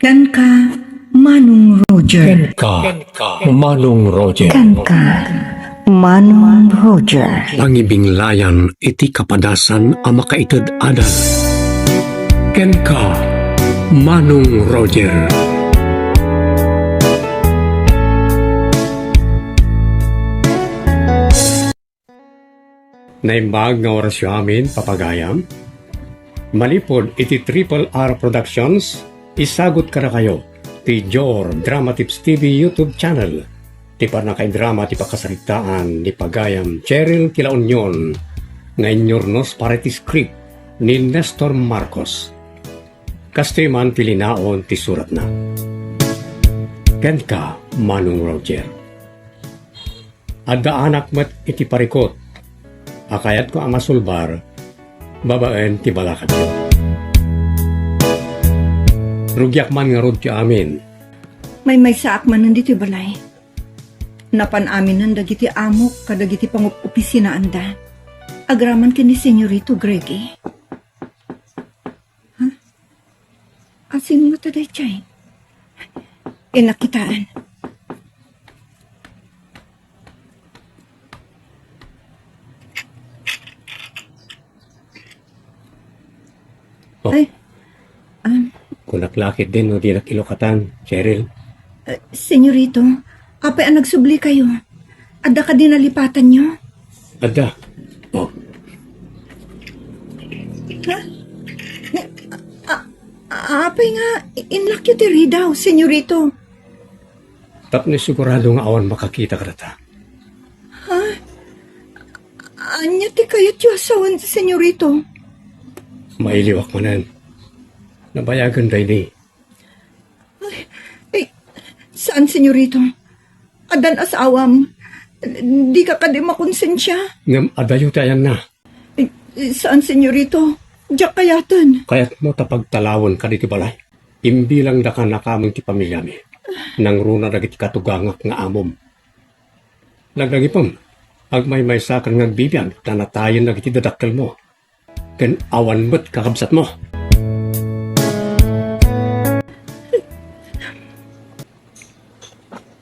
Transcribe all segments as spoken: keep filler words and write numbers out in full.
Kenka, Manong Roger. Kenka, Manong Roger. Kenka, Manong Roger. Pangibinglayan iti kapadasan a makaited adal. Kenka, Manong Roger. Naimbag nga orasyo amin, papagayam. Manipud iti Triple R Productions, isagut kadakayo ti Jor Drama Tips T V YouTube channel ti pannakaidrama ti pakasaritaan ni pagayam Cheryl ti La Union nga inyurnos para iti script ni Nestor Marcos. Kastoy man ti linaon ti suratna. Kenka, Manong Roger. Addaanak met iti parikut a kayatko a masulbar babaen ti balakadyo. Rugiak man ngarud ti amin. Maymaysaak manen ditoy balay. Napan aminen dagiti amok kadagiti pangup-opisinaanda. Agraman ken ni Senyorito Greggy. Ha? Asino ngata daytoy? Innak kitaen. Oh. Ay, um, Kunak la ketdin no dinak ilukatan, Cheryl. Eh, Senyorito, apay a nagsublikayo? Adda kadi nalipatanyo? Adda. Oh. Ha? Ni-, a-, a-, apay nga inlakyo ti ridaw, Senyorito? Tapno sigurado nga awan makakita kadata. Ha? Ania ti kayatyo a sawen, Senyorito? Mailiwak manen. Nabayagen daydi. Ay, eh, saan, Senyorito? Addan asawam. Dika kadi makonsensia? Ngem adayo ti ayanna. Eh, saan, Senyorito? Diak kayaten. Kayatmo ta pagtalawen kadi ti balay? Imbilangdaka a kameng ti pamiliami. Nangruna dagiti katugangak nga amom. Lagdagipem, agmaymaysakan nga agbibiag ta natayen dagiti dadakkelmo. Ken awan met kakabsatmo.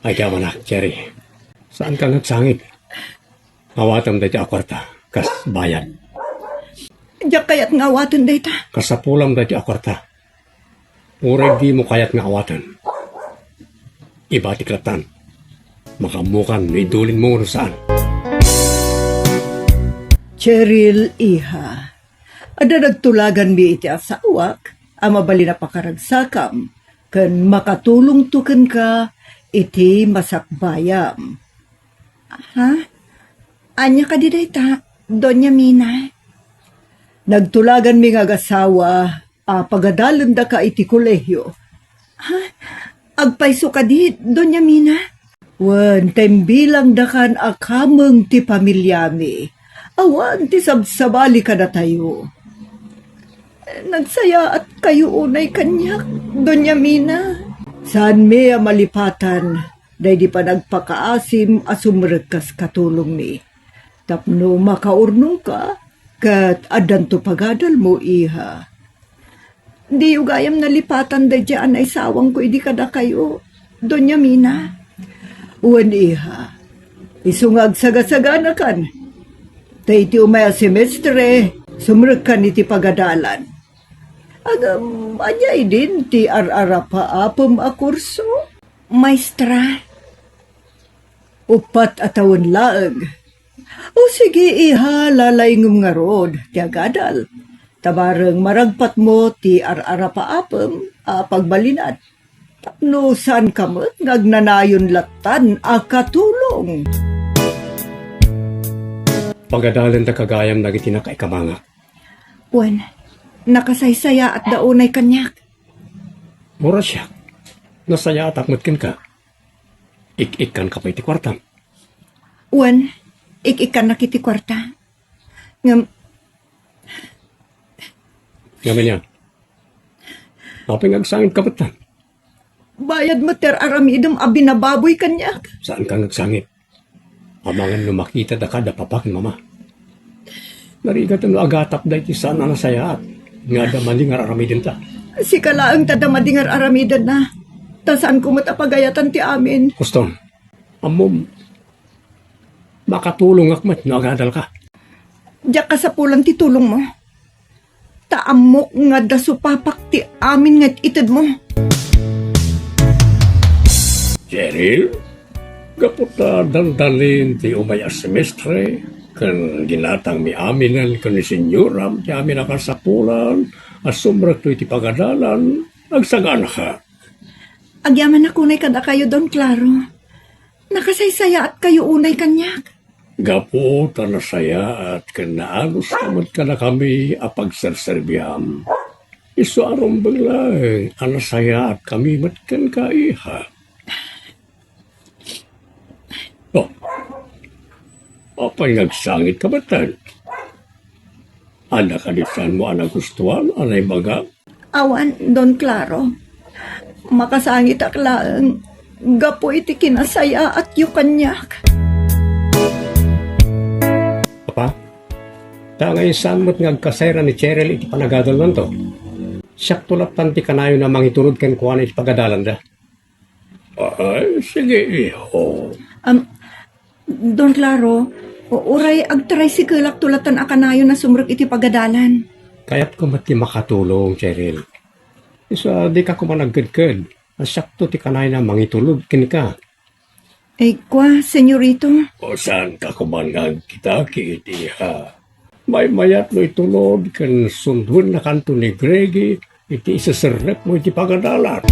Ay, kayamanak, Cherry. Saanka nga agsangit? Awatem dayta a kuarta, kas bayad. Diak kayat nga awaten dayta. Kasapulam dayta a kuarta. Uray dimo kayat nga awaten. Ibatik lattan. Makaammokan no idulinmo wenno saan. Cheryl, iha, adda nagtulaganmi iti asawak a mabalin a pakaragsakam ken makatulongto kenka iti masakbayam. Ha? Ania kadi dayta, Doña Mina? Nagtulaganmi nga agasawa a pagadalendaka iti kolehio. Ha? Agpayso kadi, Doña Mina? Wen, ta imbilangdakan a kameng ti pamiliami. Awan ti sabsabali kadatayo. Nagsayaatkayo unay kaniak, Doña Mina. Saanmi a malipatan daydi panagpakaasim a sumrek kas katulongmi. Tapno makaurnongka, ket addanto pagadalmo, iha. Diyo gayam nalipatan daydiay a naisawangko idi kadakayo, Doña Mina. Wen, iha, isu nga agsagasaganakan. Ta iti umay a semestre, sumrekkan iti pagadalan. Ngem, ania idin ti ar-arapaapem a kurso? Maestra. Uppat a tawen laeng. O sige, iha, lalaingem ngarud ti agadal. Ta bareng maragpatmo ti ar-arapaapem a pagbalinat. Tapno saanka met nga agnanayon lattan a katulong. Pagadalendaka gayam dagiti nakaikamangak. Wen, nakasaysayaatda unay kaniak. Mura siak, nasayaatak met kenka. Ik-ikkanka pay ti kuartam. Wen, ik-ikkannak iti kuarta. Ngem, Ngem ania? Apay nga agsangitka metten? Bayad met ti ar-aramidem a binababoy kaniak. Saanka nga agsangit. Amangan no makitadaka da papa ken mama. Narigat no agatapda iti saan a nasayaat nga adda manen nga ar-aramidenta. Sika laeng ti adda madi nga ar-aramidenna. Ta saanko met a pagayatan ti amin. Kustom, ammom, makatulongak met no agadalka. Diak kasapulan ti tulongmo. Ta ammok nga adda supapak ti amin nga it-itedmo. Cheryl, gapu ta dandalin ti umay a semestre, ken ginatangmi aminen ken ni senyoram ti amin a kasapulan a sumrekto iti pagadalan, agsaganaka. Agyamanak unay kadakayo, Don Claro. Nakasaysayaatkayo unay kaniak. Gapu ta nasayaat ken naanuska met kadakami a pagserserbiam, isu a rumbeng laeng a nasayaatkami met kenka, iha. Oh, apay nga agsangitka metten? Adda kadi saanmo a nagustuan a naibagak? Awan, Don Claro. Makasangitak laeng gapu iti kinasayaatyo kaniak. Apa, ta ngay saan met nga agkasayra ni Cheryl iti panagadalnanto? Siakto lattan ti kanayon a mangitulod kenkuana iti pagadalanda. Ay, sige, iho. Am, Don Claro, u-, uray agtricycle-akto lattan a kanayon a sumrek iti pagadalan. Kayatko met ti makatulong, Cheryl. Isu a dika koma nagkedked. Siakto ti kanayon a mangitulod kenka. Ay, kua, senyorito. O, saanka koma nga agkitaki iti, ha? Maymayat no itulod ken sunduennakanto ni Greggy iti iseserrekmo iti pagadalan.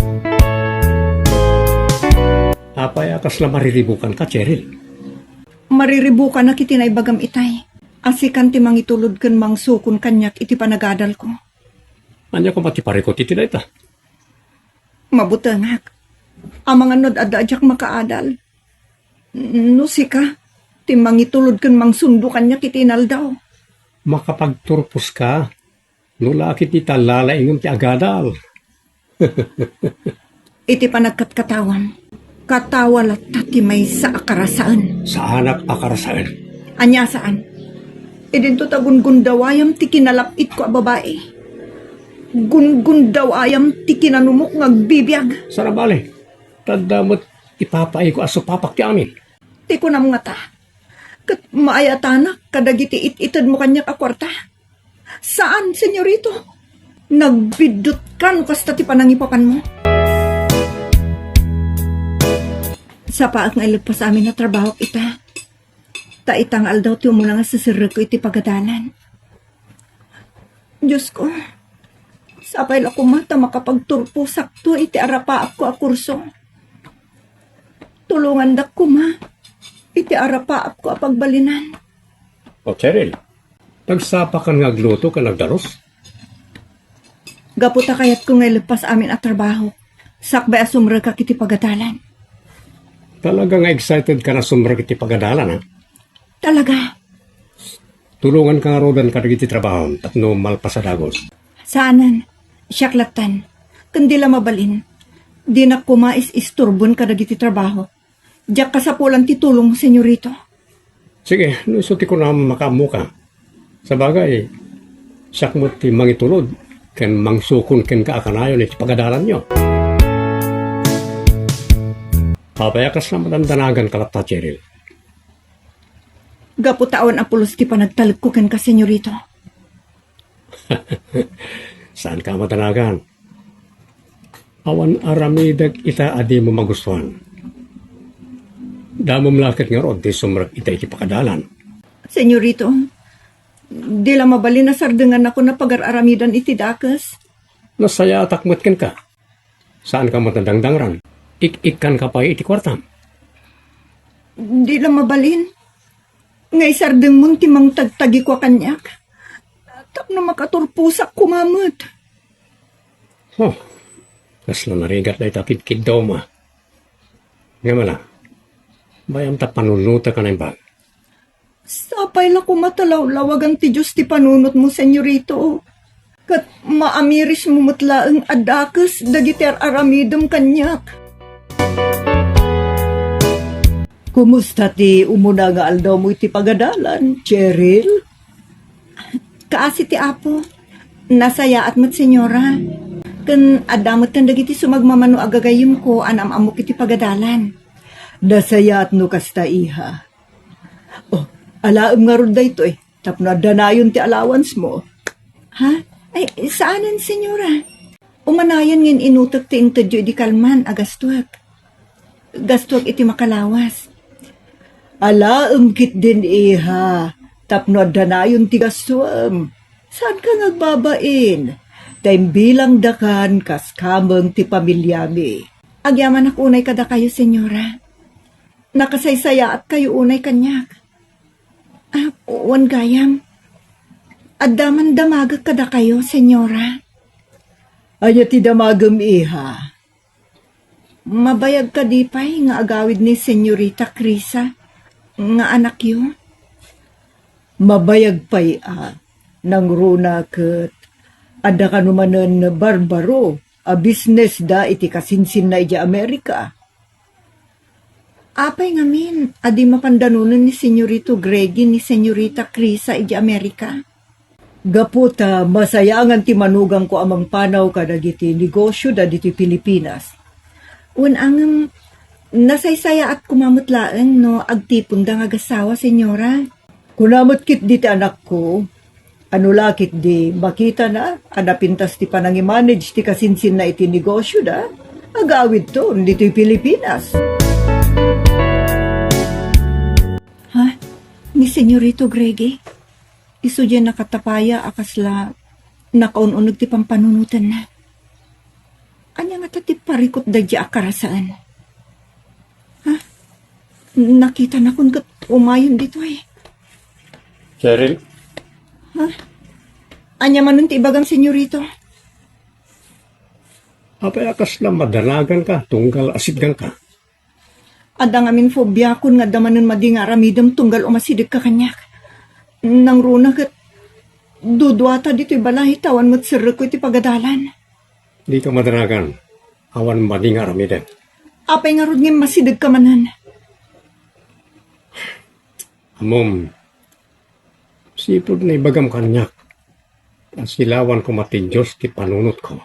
Apay a kasla mariribukanka, Cheryl? Mariribukanak iti naibagam itay. A sikan ti mangitulod ken mangsukon kaniak iti panagadalko. Ania koma ti parikut iti dayta? Mabutengak. Amangan no adda a diak makaadal. No sika, ti mangitulod ken mangsundo kaniak iti inaldaw. Makapagturposka, no la ket ita lalaingem ti agadal. Iti panagkatkatawam, katawa latta ti maysa a karasaen. Saanak a karasaen. Ania saan? Idinto ta gungundawayam ti kinalap-itko a babai. Gungundawayam ti kinanumok nga agbibiag. Saan a bale, ta adda met ipapaayko a supapak ti amin. Ti kunam ngata, ket maayatanak kadagiti it-itedmo kaniak a kuarta? Saan, senyorito. Nagbiddutka no kasta ti panangipapanmo. Sapaak nga ileppas amin a trabahok ita. Ta ita nga aldaw ti umuna nga seserrekko iti pagadalan. Diosko, sapay la koma ta makapagturposakto iti arapaapko a kurso. Tulongandak koma iti arapaapko a pagbalinan. O, Cheryl, nagsapakan nga agluto ken agdalus? Gapu ta kayatko nga ileppas amin a trabaho, sakbay a sumrekak iti pagadalan. Talaga nga excited ka na sumrek iti pagadalan, ha? Talaga. Tulonganka ngaruden kadagiti trabahom tapno malpas a dagus. Saanen, siak lattan. Ken di la mabalin, dinak koma is-isturbon kadagiti trabaho. Diak kasapulan ti tulongmo, senyorito. Sige, no isu ti kunam, makaammoka. Sabagay, siak met ti mangitulod ken mangsukon kenka a kanayon iti pagadalanyo. Apay a kasla madandanaganka latta, Cheryl? Gapu ta awan a pulos ti panagtalekko kenka, senyorito. Saanka a madanagan. Awan aramidek ita a dimo magustuan. Damom la ket ngarud ti sumrek ita iti pagadalan. Senyorito, di la mabalin a sardengannakon a pagar-aramidan iti dakes. Nasayaatak met kenka. Saanka met a dangdangran. Ik-ikkanka pay iti kuartam. Di la mabalin nga isardengmon ti mangtagtagikua kaniak tapno makaturposak koma met. Huh, kasla narigat dayta kidkiddawma. Ngem ala, bay-am ta panunotek a naimbag. Sapay la koma ta lawlawagan ti Dios ti panunotmo, senyorito. Ket maamirismo met laeng a dakes dagiti ar-aramidem kaniak. Kumusta ti umuna nga aldawmo iti pagadalan, Cheryl? Kaasi ti Apo. Nasayaat met, senyora. Ken adda metten dagiti sumagmamano a gagayyemko a naam-ammok iti pagadalan. Nasayaat no kasta, iha. Oh, alaem ngarud daytoy tapno adda nayon ti allowance mo. Ha? Ay, saanen, senyora. Umanayon nga in-inutek ti intedyo idi kalman a gastuek. Gastuek iti makalawas. Alaem ketdin, iha, tapno adda nayon ti gastuem. Saanka nga agbabain? Ta imbilangdakan kas kameng ti pamiliami. Agyamanak unay kadakayo, senyora. Nakasaysayaatkayo unay kaniak. Ah, wen gayam, adda man damagek kadakayo, senyora. Ania ti damagem, iha? Mabayag kadi pay nga agawid ni Senyorita Krisa nga anakyo? Mabayag pay a, nangruna ket adda kano manen barbaro a bisnesda iti kasinsinna idiay Amerika. Apay ngamin a di mapandanonen ni Senyorito Greggy ni Senyorita Krisa idiay Amerika? Gapu ta masayaangan ti manugangko a mangpanaw kadagiti negosioda ditoy Pilipinas. Wen a ngem, nasaysayaat koma met laeng no agtiponda nga agassawa, senyora. Kuna met ketdi ti anakko, a no la ketdi makitana a napintas ti panangimanage ti kasinsinna iti negosioda, agawidton ditoy Pilipinas. Ha? Ni Senyorito Greggy? Isu diay nakatapaya a kasla nakaun-uneg ti pampanunotenna. Ania ngata ti parikut daydiay a karasaen? Ha? Nakitanakon ket umayen ditoy. Cheryl? Ha? Ania manen ti ibagam, senyorito? Apay a kasla madanaganka tunggal asitganka? Adda ngamin fobiakon nga adda manen madi nga aramidem tunggal umasidegka kaniak. Nangruna ket duduata ditoy balay ta awan met serrekko iti pagadalan. Dika madanagan. Awan madi nga aramidem. Apay ngarud nga masidegka manen? Ammom, sipud naibagam kaniak, ta silawan koma ti Dios ti panunotko.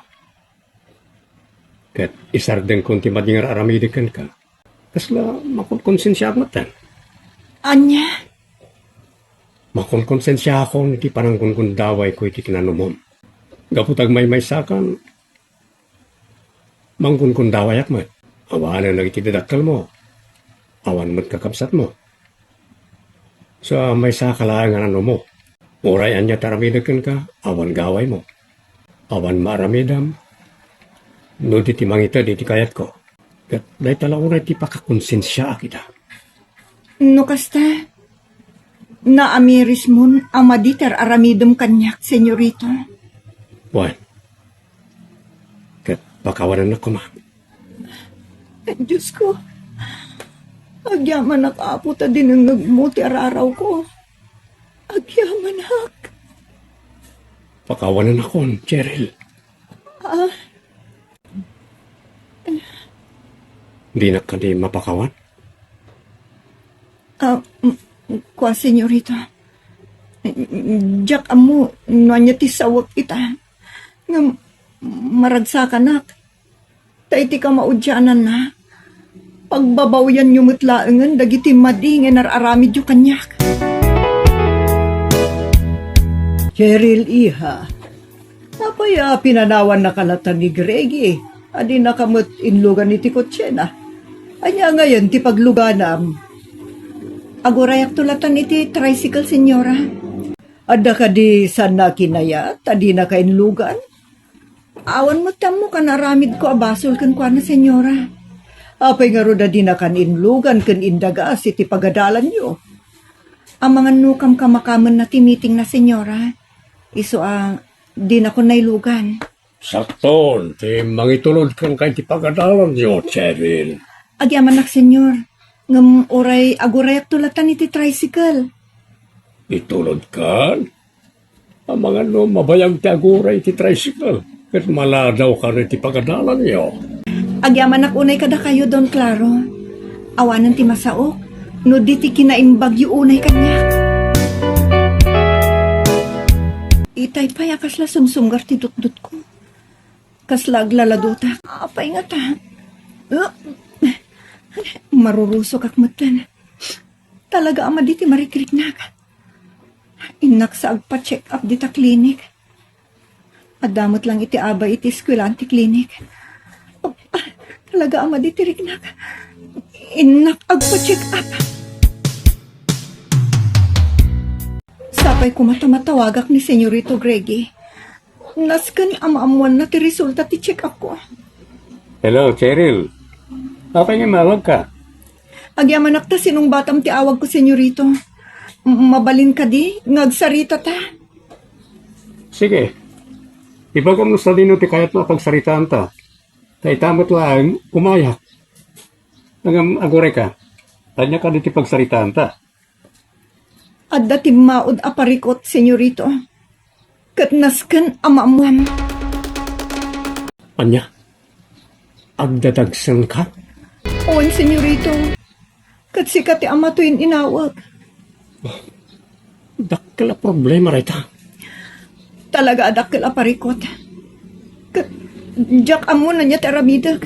Ket isardengkon ti madi nga aramidek kenka. Kasla makonkonsensiaak metten. Ania? Makonkonsensiaakon iti pananggungundawayko iti kinanumom. Gapu ta agmaymaysakan, manggungundawayak met. Awanen dagiti dadakkelmo. Awan met kakabsatmo. Sa maysaka laeng nga nanumo. Uray ania ti aramidek kenka, awan gawaymo. Awan maaramidam no di ti mangited iti kayatko. Ket dayta la unay ti pakakonsensiaak ita. No kasta, naamirismon a madi ti ar-aramidem kaniak, senyorito. Wen, ket pakawanennak koma. Diosko, agyamanak, Apo, ta dinengngegmo ti ararawko. Agyamanak. Pakawanennakon, Cheryl. Ah? Dinak kadi mapakawan? Ah, m-, kua, senyorita. Diak ammo no ania ti sawek ita. Ngem maragsakanak. Ta iti kamaudiananna, pagbabawianyo met laengen dagiti madi nga inar-aramidyo kaniak. Cheryl, iha, apay a pinanawannaka latan ni Greggy a dinaka met inlugan iti kotsena? Ania ngayen ti pagluganam? Agurayakto latan iti tricycle, senyora. Adda kadi saanna a kinayat a dinaka inlugan? Awan met ti ammok a naaramidko a basol kenkuana, senyora. Apay ngarud a dinakan inlugan ken indagas iti pagadalanyo? Amangan no kamkamakamenna ti meetingna, senyora. Isu a dinakon nailugan. Sakton ti mangitulod kenka iti pagadalanyo, Cheryl. Agyamanak, senyor. Ngem uray agurayakto latan iti tricycle. Itulodkan? Amangan no mabayag ti aguray iti tricycle ket maladaw kano iti pagadalanyo. Agyamanak unay kadakayo, Don Claro. Awanen ti masaok no di ti kinaimbagyo unay kaniak. Itay pay a kasla sumsumgar ti dutdutko. Kasla aglaladutak. Apay ngata? Uh, marurusok ak metten. Talaga a madi ti marikriknak. Innak sa agpa-check up dita klinik. Adda met lang iti abay iti eskuelaan ti klinik. Talaga a madi ti riknak. Innak agpa-check up. Sapay koma ta matawagak ni Senyorito Greggy. Nasken a maammoanna ti resulta ti check-up ko. Hello, Cheryl. Apay nga immawagka? Agyamanak ta sinungbatam ti awagko, Senyorito. M-, mabalin kadi nga agsaritata? Sige. Ibagam no sadino ti kayatmo a pagsaritaanta. Ta ita met laeng, umayak. Ngem agurayka, ania kadi ti pagsaritaanta? Adda timmaud a parikut, Senyorito. Ket nasken a maammoam. Ania? Agdadagsengka? Wen, Senyorito. Ket sika ti ama to in-inawek. Dakkel a problema dayta. Talaga a dakkel a parikut. Ket diak ammo no ania ti aramidek.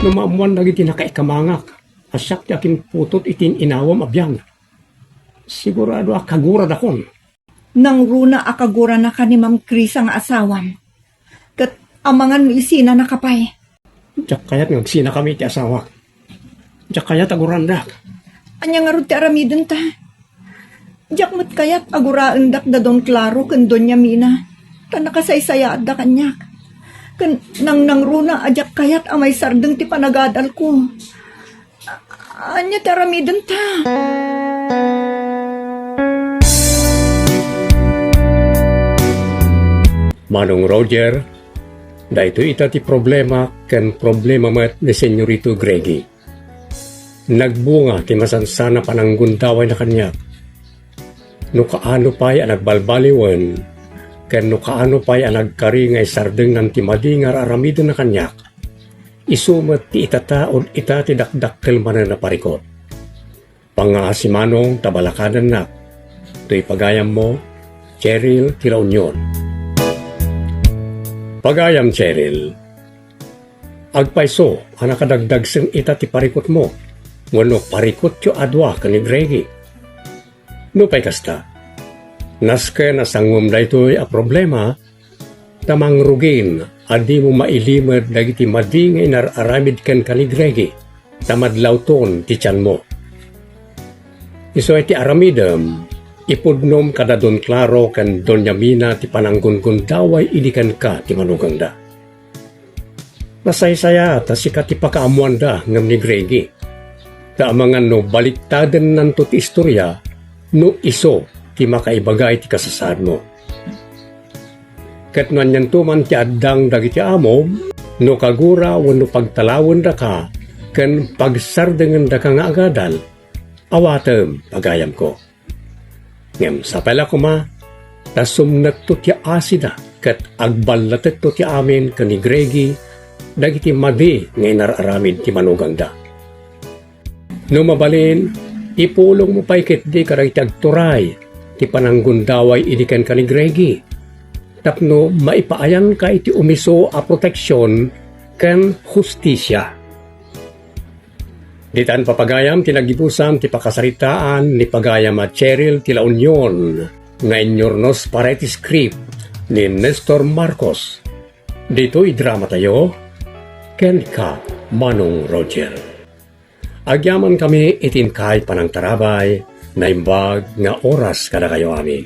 No maammoan dagiti nakaikamangak a siak ti akinputut iti in-inawam a biag, sigurado a kaguradakon. Nangruna a kaguranaka ni Ma'am Krisa nga asawam. Ket amangan no isinanaka pay. Diak kayat nga agsinakami iti asawak. Diak kayat a guraendak. Ania ngarud ti aramidenta? Diak met kayat a guraendak da Don Claro ken Doña Mina. Ta nakasaysayaatda kaniak. Ken nangnangruna a diak kayat a maisardeng ti panagadalko. Ania ti aramidenta? Manong Roger, daytoy ita ti problema ken problema met ni Senyorito Greggy. Nagbunga ti masansan a pananggundawayna kaniak. No kaano pay a nagbalbaliwen, ken no kaano pay a nagkari nga isardengnan ti madi nga ar-aramidenna kaniak, isu met ti itataud ita ti dakdakkel manen a parikut. Pangngaasi, Manong, ta balakadennak. Toy pagayammo, Cheryl ti La Union. Pagayam, Cheryl, agpayso a nakadagdagseng ita ti parikutmo wenno parikutyo a dua ken ni Greggy. Nupay kasta, nasken a sanguem daytoy a problema ta mangrugin a dimo mailimed dagiti madi nga inar-aramid kenka ni Greggy ta madlawton ti tianmo. Isu a iti aramidem, ipudnom kada Don Claro ken Doña Mina ti pananggungundaway idi kenka ti manugangda. Nasaysayaat a sika ti pakaammoanda ngem ni Greggy. Ta amangan no baliktadennanto ti istoria no isu ti makaibaga iti kasasaadmo. Ket no anianto man ti addang dagiti amom, no kagura wenno pagtalawendaka ken pagsardengendaka nga agadal, awatem, pagayamko. Ngem sapay la koma, ta sumnekto ti asida ket agballatekto ti amin ken ni Greggy dagiti madi nga inar-aramid ti manugangda. No mabalin, ipulongmo pay ketdi kadagiti agturay ti pananggundaway idi kenka ni Greggy tapno maipaayanka iti umiso a proteksion ken hustisia. Ditan, papagayam, ti nagibusan ti pakasaritaan ni pagayam a Cheryl ti La Union nga inurnos para iti script ni Nestor Marcos. Ditoy dramatayo, kenka, Manong Roger. Agyamankami iti inkay panangtarabay, naimbag nga oras kadakayo amin.